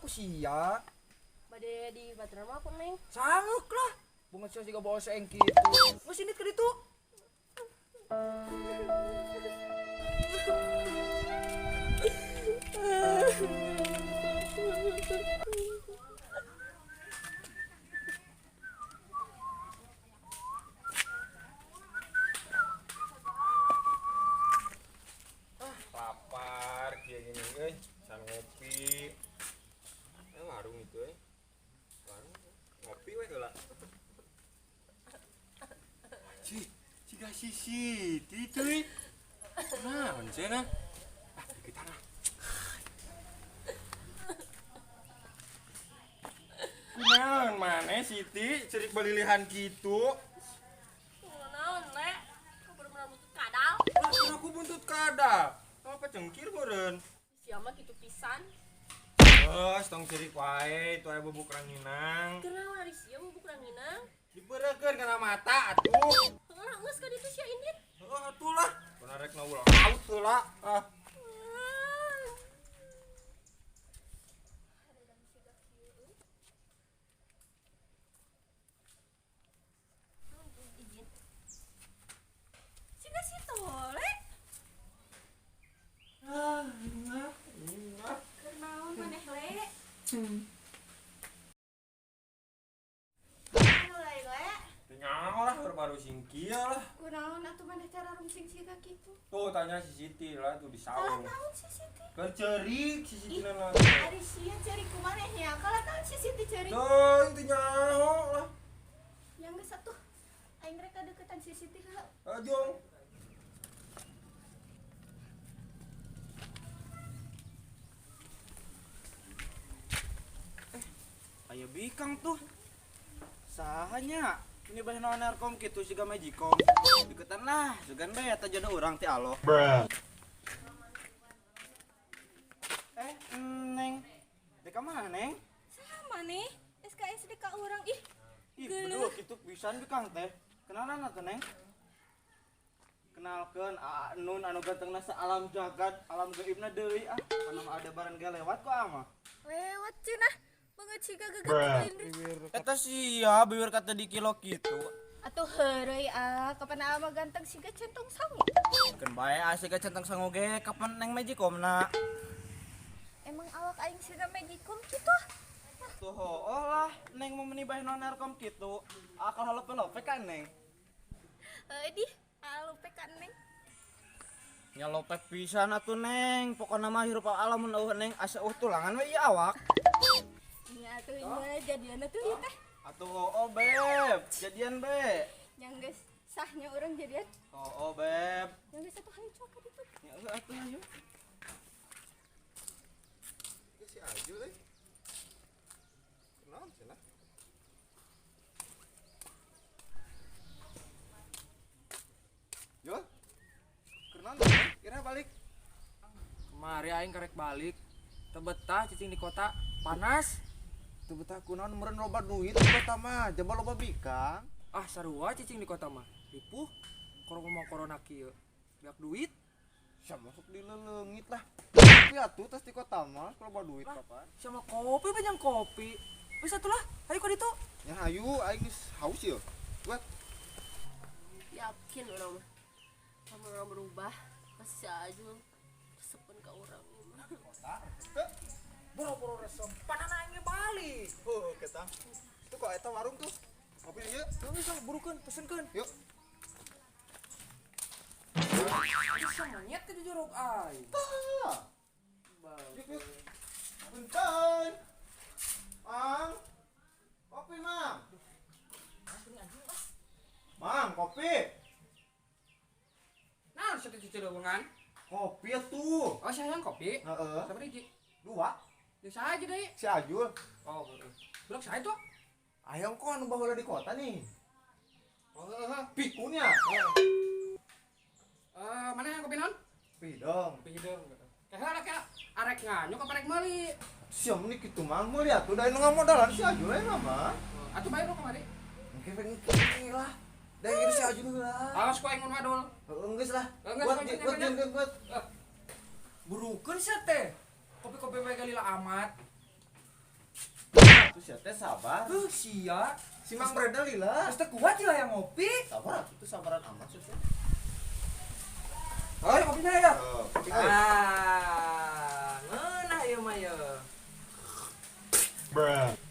ku sia. Bade di baturan mah aku Neng. Sanggup lah. Bunga sia siga bawa seeng kitu. Geus indit ka ditu. Lapar kieu gini euy, can ngopi. Warung itu euy. Warung ngopi we heula. Ci, ciga sisi tituy. Naon cenah? Ah, deketan lah. Kunaon maneh Siti cerik balilihan kitu? Kunaon Le? Kau bener-bener buntut kadal. Lah, aku buntut kadal. Apa cengkir meureun? Sia mah kitu pisan. Geus tong cerik wae, itu aya bubuk ranginang. Kunaon ari sia bubuk ranginang? Dibeurekeun kana mata atuh. Heeh, geus ka ditu sia indit. Heeh atuh lah. Kuna rek na ulah laut heula. Ah. Izin. Siga si Tole. Ah, nah, nah. Kunaon maneh Le? Tinggal lah baru singkia lah. Kunaon atuh maneh cara rungsing siga kitu? Tuh tanya si Siti lah tuh di Kalah saung. naon si Siti? Keur cerik si Siti na. Ari sia ceurik kumaneh nya? Kalah naon si Siti ceurik? Tuh teu nyaho lah. Yang geus atuh aing rek kadeukeutan si Siti heula. Ajong. Aya bikang tuh. Sahanya ini bah naon narkom kitu siga magicom. Deketan lah, sugan bae eta jodoh urang ti aloh. Neng. Dek mana, Neng? Sama nih, SKSD ka urang ih. Ih, berdua kitu pisan bikang teh. Kenalan atuh, Neng? Kenalkeun Aa Nun anu gantengna sa-alam jagat, alam gaibna deui ah. Kana mah ada barang ge lewat kok ama. Lewat cenah. Banget siga gegetin deui. Eta sia bibir kata di kilo kitu. Atuh heureuy ah, kapan ama ganteng siga centong sangu. Keun bae ah siga centong sangu ge kapan Neng magicomna. Emang awak aing siga magicom kitu? Tuh hooh lah, Neng mau meni bae naon narkom kitu. Akal halope-lope kan Neng. Heuh di, halope kan Neng. Nya lopek pisan atuh Neng, pokona mah hirup alam mun eueuh Neng asa eueuh tulangan we ieu awak. Nya atuh ieu jadian atuh ieu teh. Atuh hooh beb, jadian be. Yang geus sahnya urang jadian. Hooh beb. Yang geus atuh hayu cok ka ditu. Nya eueuh atuh hayu. Si Aju euy. Kunaon cenah? Jul. Kunaon cenah? Kira balik. Kemari aing karek balik. Teu betah cicing di kota, panas. Teu betah kunaon meureun loba duit di kota mah, jaba loba bikang. Ah sarua cicing di kota mah. Ripuh korona corona kieu. Beak duit. Sia masuk di leleungit lah. Tapi atuh tas di kota mah loba duit kapan. Sama kopi banyak kopi. Wis atuh lah, hayu ka ditu. Ya hayu aing geus haus ieu. Buat Yakin urang mah. Lamun urang berubah, pasti si Ajul resepeun ka urang ieu mah. Boro-boro resep, panana aing ge balik. Heuh ketang. Itu kok eta warung tuh. Kopi ieu. Tuh geus lah, burukeun, pesenkeun. Yuk. Bisa monyet ke jujuruk aing. Tah. Yuk, yuk. Punten. Mang. Kopi, Mang. Mang, kopi. Nah, satu cuci leuweungan. Kopi atuh. Oh, sayang kopi. Heeh. Sabar hiji. Dua. Ya saja deui. Si Ajul. Oh, heeh. Blok saya tuh. Ayam kok anu baheula di kota nih. Oh, heeh. Pikunnya. Mana yang kopi naon? Kopi dong. Kopi hidung. Kayak lah, arek nganyuk apa arek meuli? Siam nih kitu mah meuli atuh da nu ngamodalan si Ajul we mah. Atuh bayar lu kamari. Engke we lah. Da ieu si Ajul lah. Awas ku aing mun wadul. Heeh geus lah. Geus, Buat geus, buat geus, buat buat. Burukeun sia teh. Kopi-kopi wae galila amat. Terus ya teh sabar. Tuh sia. Si Mang Breda lila. Geus teu kuat lah yang ngopi. Sabar atuh tuh sabaran amat sih. Oh, kopinya ya. Oh, kopi euy. Ah, ngeunah ieu mah ye.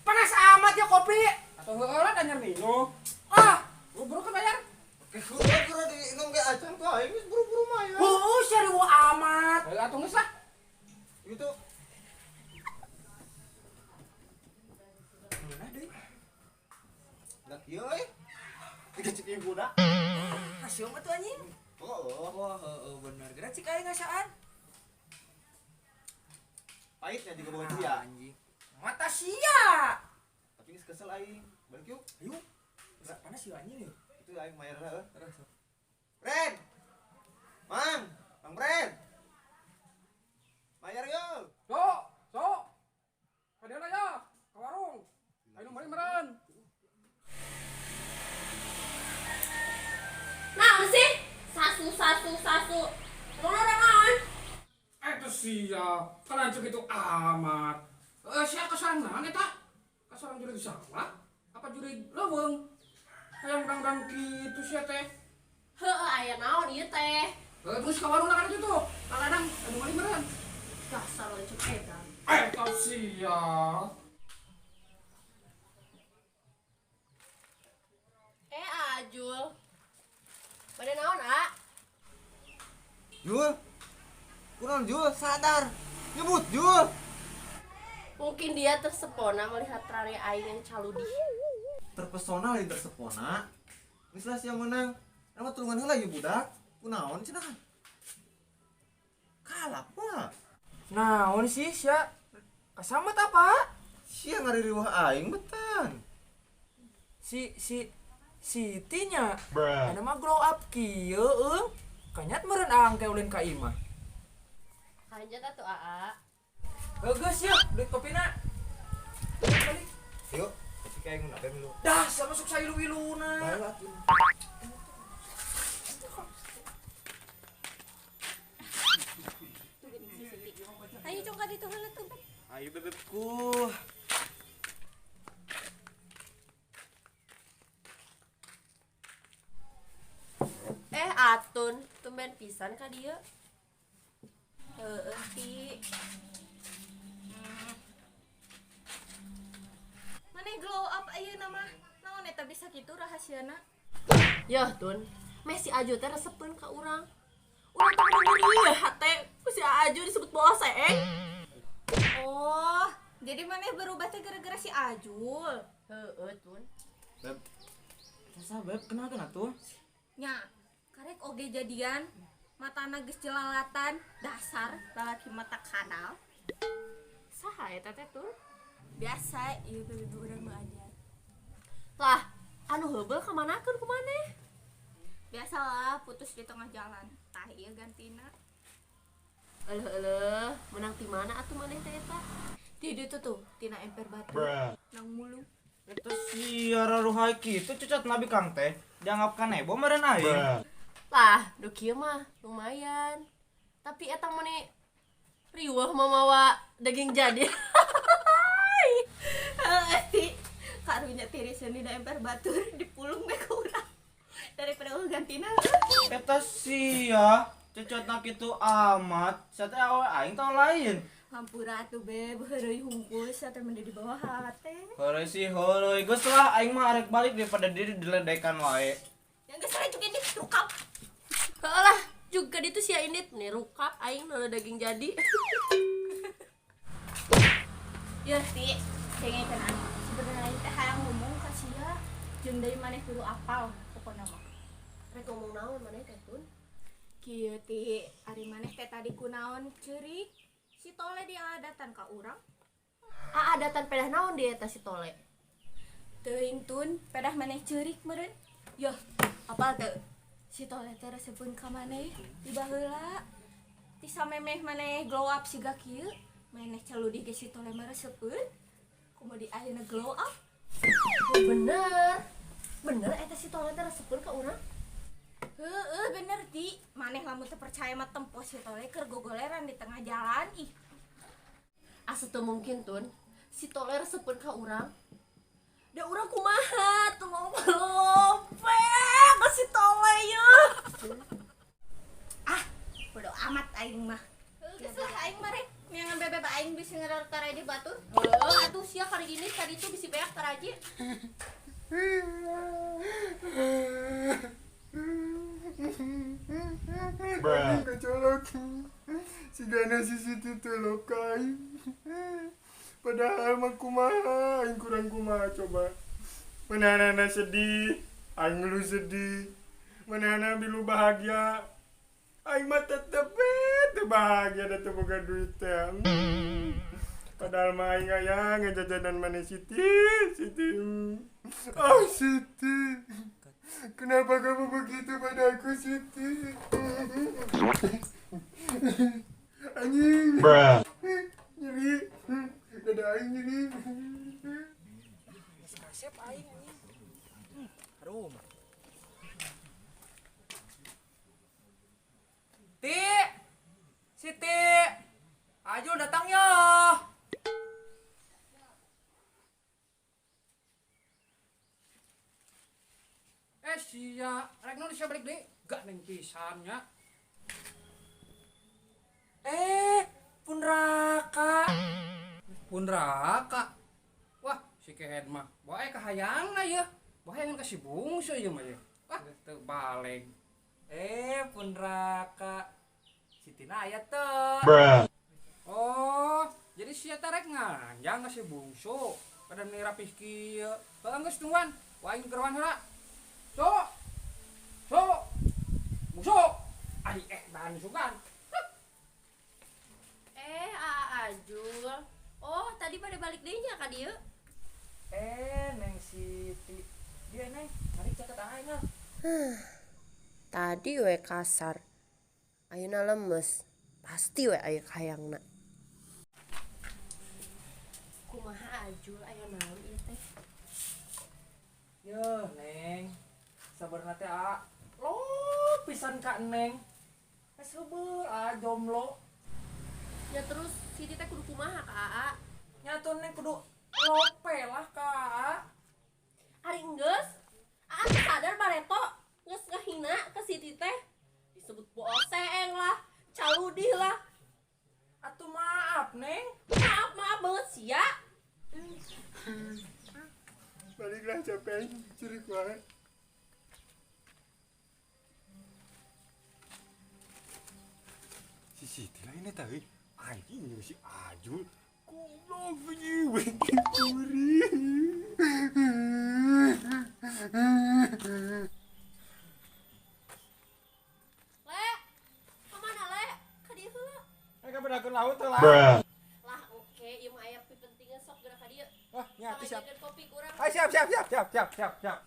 Panas amat ya kopi. Atau heula da minum. Ah, buru-buru kan bayar. Kira diinum ge acan tuh aing geus buru-buru mah ya. Heueuh sia riweuh amat. Heula atuh geus lah. Itu Ngeunah deui. da kieu euy. Tiga cek ieu budak. Hasil mah tuh anjing. Oh, Wah, heeh bener. Geura cik aing ngasaan. pahitnya juga bukan sia. Anjing. Mata sia. Tapi geus kesel aing. Balik yuk. Ayo. Panas ya anjing ya. Itu aing mayar heeh. Ren. Mang, Mang Bren. Bayar yuk. Sok, sok. Kadieu ya, ke warung. Ayo nu meuli meureun. Naon sih? Sasu sasu sasu. Ngono naon? Eta sia, kalancuk itu amat. Eh, sia kasarang naon eta? Kasarang jurig sawah? Apa jurig leuweung? Hayang dangdan kitu sia teh. Heueuh aya naon ieu teh? Eh, terus ka warung kan itu tuh. Ka ladang anu meuli meureun. Dasar lancuk edan. Eta sia. Eh Ajul. Pada naon, A? Jul. Kunaon Jul? Sadar. Nyebut Jul. Mungkin dia tersepona melihat rare aing yang caludih. Terpesona lain tersepona. Geus lah sia menang. Nama tulungan heula ieu budak. Kunaon cenah? Kalap mah. Naon sih sia? Kasamat apa? Sia ngaririweuh aing betan. Si si Siti nya. Anu mah glow up kieu euy. Kanyat meureun aang ke ulin ka imah. Kanjat atuh Aa. Heuh geus ya, duit kopina. Balik. Yuk, tapi kayak aing menang lu. Dah, sama masuk sailu-iluna. Bae atuh. Ayo cok ka ditu heula tuh. Ayo bebekku. Eh Atun, tumben pisan ka dieu. Heeh, Ti. Maneh glow up ayeuna mah. Naon eta bisa kitu rahasiana? Yeuh, Tun. Meh si Ajul teh resepeun ka urang. Urang teh bener ieu hate ku si Ajul disebut bola seeng. Oh, jadi maneh berubah teh gara-gara si Ajul. Heeh, Tun. Beb. Sasa beb kenal kan atuh? Nya, karek oge jadian matana geus jelalatan, dasar lalaki mata kanal. Saha eta teh, Tun? Biasa, ieu bebe urang mah aja. Lah, anu heubeul kamanakeun ku maneh? Biasalah putus di tengah jalan. Tah ieu gantina. Eleuh eleuh, menang ti mana atuh maneh teh eta? Di ditu tuh, tina emper batu. Nang mulu. Eta sia raruhai kitu cucat nabi kang teh. Dianggap kanebo meureun aing. Lah, du kieu mah lumayan. Tapi eta meni riweuh mamawa daging jadi. Heeh, Ti. Karunya tiriseun dina emper batur dipulung we ku urang. Daripada eueuh gantina. Eta sia cucatna kitu amat. Sia teh awe aing tau lain. Hampura atuh beb, heureuy hungkul sia teh mending di bawah hate. Heureuy sih heureuy geus lah aing mah arek balik daripada diri diledekan wae. Yang geus lanjut ini rukap. Heeh lah, juga ditu sia indit nih rukap aing nol daging jadi. Ya, Ti, cengekeun aing. Sebenarnya teh hayang ngomong ka sia jeung deui maneh kudu apal pokona mah. Rek ngomong naon maneh teh, Tun? Kieu Ti, ari maneh teh tadi kunaon ceurik? Si Tole diadatan ka urang. Aadatan pedah naon dia eta si Tole? Teuing Tun, pedah maneh ceurik meureun. Yoh, apal teu? Si Tole teh resepeun ka maneh di baheula. Ti samemeh maneh glow up siga kieu, maneh caludi ge si Tole mah resepeun. Kumaha di ayeuna glow up? Oh, bener. Bener eta si Tole teh resepeun ka urang? Heeh, bener Ti. Maneh lamun teu percaya mah tempo si Tole keur gogoleran di tengah jalan ih. Asa teu mungkin Tun. Si Tole resepeun ka urang. Da urang kumaha tuh lope ka si Tole ya. Ah, bodo amat aing mah. Geus lah aing mah rek. Miangan bebeb aing bisi ngeror taraji batur. Heuh, atuh sia kali ini tadi tuh bisi beak taraji. Bruh. Kecolok. Si Gana si Siti teh aing. Padahal mah kumaha, aing kurang kumaha coba. Manehna sedih, aing lu sedih. Manehna bilu bahagia. Aing mah tetep teu bahagia da teu boga duit teh. Padahal mah aing aya ngajajanan maneh Siti, Siti. Oh Siti. Kenapa kamu begitu padaku Siti? Anjing. Bruh. Nyeri. Dada aing nyeri. Geus kasep aing anjing. Harum. Ti. Siti. Ayo datang yo. Eh sia, rek naon sia balik deui? Gak neng pisan nya. Eh, pun raka. Pun raka. Wah, si kehed mah bae kahayangna yeuh. Bae ngan ka si bungsu ieu mah yeuh. Wah, teu baleg. Eh, pun raka. Sitina aya teu. Bruh. Oh, jadi sia teh rek nganjang ka si bungsu. Pada meni rapih kieu. Heuh geus tungguan. Wah, aing keruan heula. So. So. Bungsu. Ai dan sugan. Eh, Aa Ajul. Oh, tadi pada balik deui nya ka dieu. Eh, Neng Siti. Dia Neng, tarik caket aing ah. Tadi we kasar. Ayeuna lemes. Pasti we aya kahayangna. Kumaha Ajul aya naon ieu teh? Yeuh, Neng. Sabarna teh a. Lo pisan ka Neng. Geus heubeul a jomblo. Ya terus Siti teh kudu kumaha ka Aa? Nya tuh Neng kudu lope lah ka Aa. Ari enggeus? Aa teu sadar bareto geus ngahina ka Siti teh. Disebut boseeng lah, caludih lah. Atuh maaf, Neng. Maaf, maaf banget sia. Baliklah capek cerik banget. Si Siti lainnya tadi anjing si Ajul goblok begini curi. Le, kemana le? Ka dieu heula. Mereka bedakeun laut teh lah. Bruh. Lah oke, ieu mah aya pipentingan sok geura ka dieu. Wah, nya atuh siap. Pangajeun kopi kurang. Ah, siap siap siap siap siap siap siap.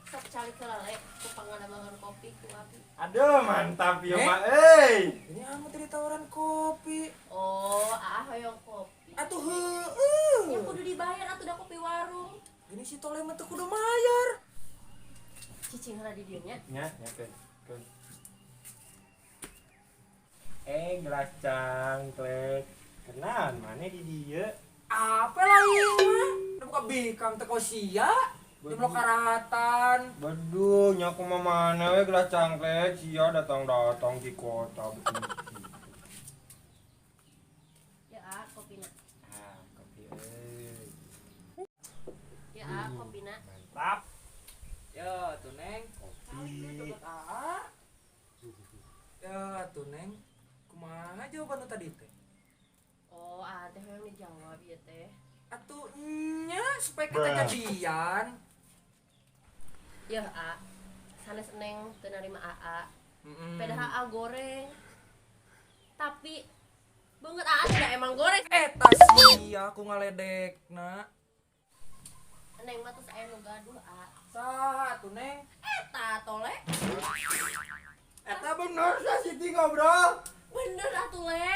Sok calik heula le, ku pangadamangan kopi ku abi. Aduh, mantap ieu Eh? mah euy. Ini amat ditawaran kopi. Oh, Aa hoyong kopi. Atuh heueuh. Ya kudu dibayar atuh da kopi warung. Gini si Tole mah teu kudu mayar. Cicing heula di dieu nya. Nya, nya keun. Keun. Eh, gelas cangklek. Kenalan mana di dieu? Apa lain mah? Udah buka bikang teh kau sia. Di blok karatan. Beduh, nyaku mah mana we gelas cangklek sia datang-datang di kota betul. Ya Aa, kopina. Ah, kopi euy. Ya Aa, kopina. Mantap. Ya tuh Neng. Kopi. Aa. Ya tuh Neng. Kumaha jawaban nu tadi teh? Oh, Aa teh hoyong dijawab ieu teh. Atuh nya supaya kita jadian. Ya Aa, sanes Neng teu narima Aa. Mm-mm. Pedah Aa goreng. Tapi beungeut Aa teh da emang goreng. Eta sia aku ngaledekna. Neng mah tos aya nu gaduh Aa. Saha tuh Neng? Eta tole. Eta bener sa Siti ngobrol. Bener atuh le.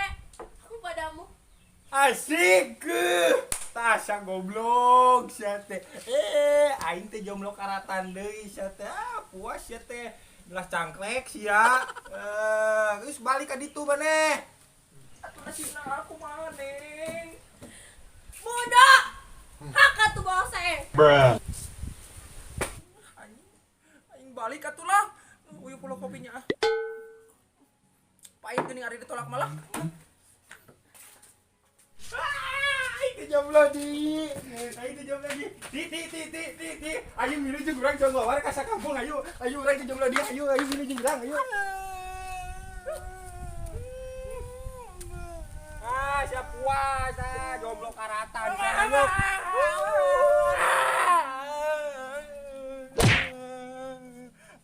Aku padamu. Asik. Tasya goblok sia teh. Eh, aing teh jomblo karatan deui sia teh. Ah, puas sia teh. Gelas cangklek sia. Eh, geus balik ka ditu maneh. Atuh Nasibna aku mah, Neng. Bodoh. Hak atuh boseng. Aing, aing balik atuh lah. Uyuh pulo kopinya ah. Pahit geuning ari ditolak malah. Aing teh jomblo di. Aing teh jomblo di. Di di di di di di. Ayo milu jeung urang jomblo war ka sakampung ayo. Ayo urang teh jomblo di. Ayo ayo milu jeung urang ayo. Ah, siap puas ah, jomblo karatan ayo.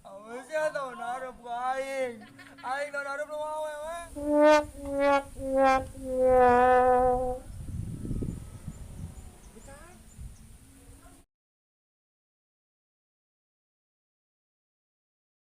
Awas ya tau narep ka aing. Aing tau narep lu awewe.